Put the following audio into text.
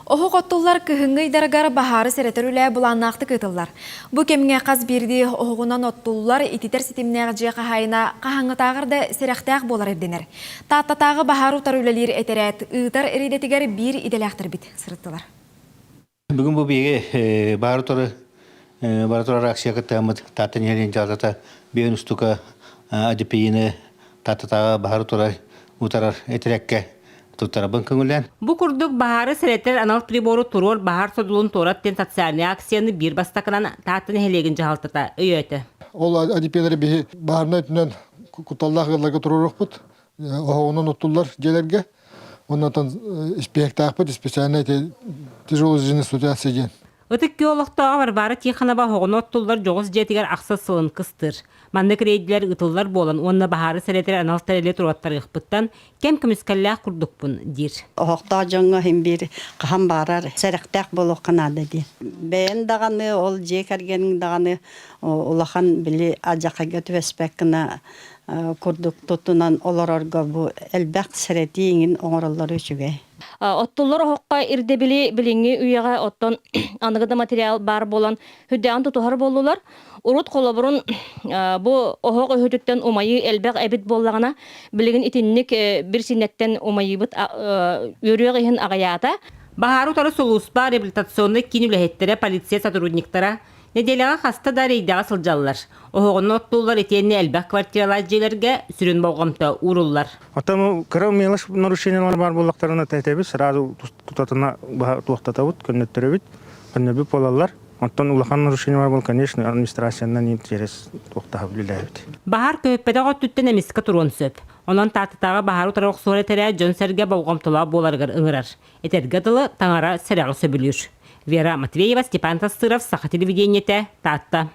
Оһох оттуллар кыһыҥҥы ыйдарыгар баһаары сэрэтэр үлэ былааннаахтык ыытыллар. Бу кэмҥэ хас биирдии оһоҕунан оттуллар ититэр ситимнээх дьиэ хаһаайына хаһааҥҥытааҕар да сэрэхтээх буолар ирдэнэр. Тааттатааҕы баһаар утары үлэлиир этэрээт ыытар рейдэтигэр биир идэлээхтэрбит сырыттылар. Бүгүн бу биһиги баһаар утары бара турар акция кыттыаммыт Таатта нэһилиэнньэ дьаһалтата биэн устука АДПИ-ны Тааттатааҕы баһаар утары утарар этэрээккэ туттарабын көҥүллээн. Бу курдук баһаары сэрэтэр анал прибору туруор баһаар содулун туорат диэн социальнай акцияны биир бастакынан Таатта нэһилиэгин дьаһалтата өйөөтө. Ол АДП-лэри биһи баһаарынай өттүнэн кутталлаах ыалларга туруоруохпут. Оһоҕунан оттуллар дьиэлэргэ. Оннотон испиэктаахпыт специальный тяжелый жизненной ситуация диэн. Ытык күөл олохтооҕо Варвара Тихонова оһоҕуну оттуллар дьоҕус дьиэтигэр ахсыс сылын кыстыыр. Маннык рейдилэр ыытыллар буолан уонна баһаары сэрэтэр анал тэрили туруоттарыахпыттан кэм көмүскэллээх курдукпун диир. Оһохтоох дьоҥҥо иһин биир хаһан баарар сэрэхтээх буолуохха наада дии. Бэйэн даҕаны, ол дьиэ кэргэниҥ даҕаны улахан били алдьархайга түбэспэт гына курдук туттунан олорорго бу элбэх сэрэтии иҥин оҥороллоро үчүгэй. Оттуллар оһоххо ирдэбили билиҥҥи үйэҕэ оттон аныгы да материал баар буолан үрдээҕин тутуһар буоллулар. Урут холобурун бу оһох өһүтүттэн умайыы элбэх эбит буоллаҕына, билигин итинник бир синнэттэн умайыыбыт үөрүөх иһин аҕыйаата. Баһаары утары сулууспа реабилитационнай киин үлэһиттэрэ, полиция сотрудниктара нэдиэлэҕэ хаста да рейдэҕэ сылдьаллар. Оһоҕунан оттууллар итиэннэ элбэх квартиралаах дьиэлэргэ сүрүн болҕомто ууруллар. Оттон кыра мелочь нарушениелар баар буоллахтарына тэтэбит, сразу тутатына туохтатабыт, көннөттөрөбүт, көннөрбүт буолаллар. Оттон улахан нарушение бар буол, конечно, администрациянан интерес туохтаһа үлэлээбит. Баһаар көһүппэтэх өттүттэн эмискэ туруон сөп. Онон Тааттатааҕы баһаар утары охсуһар этэрээт дьон-сэргэ болҕомтолоох буоларыгар ыҥырар. Этэргэ дылы, таҥара сэрэҕи сөбүлүүр. Вера Матвеева, Степан Тастыров, Саха телевидениетэ, Таатта.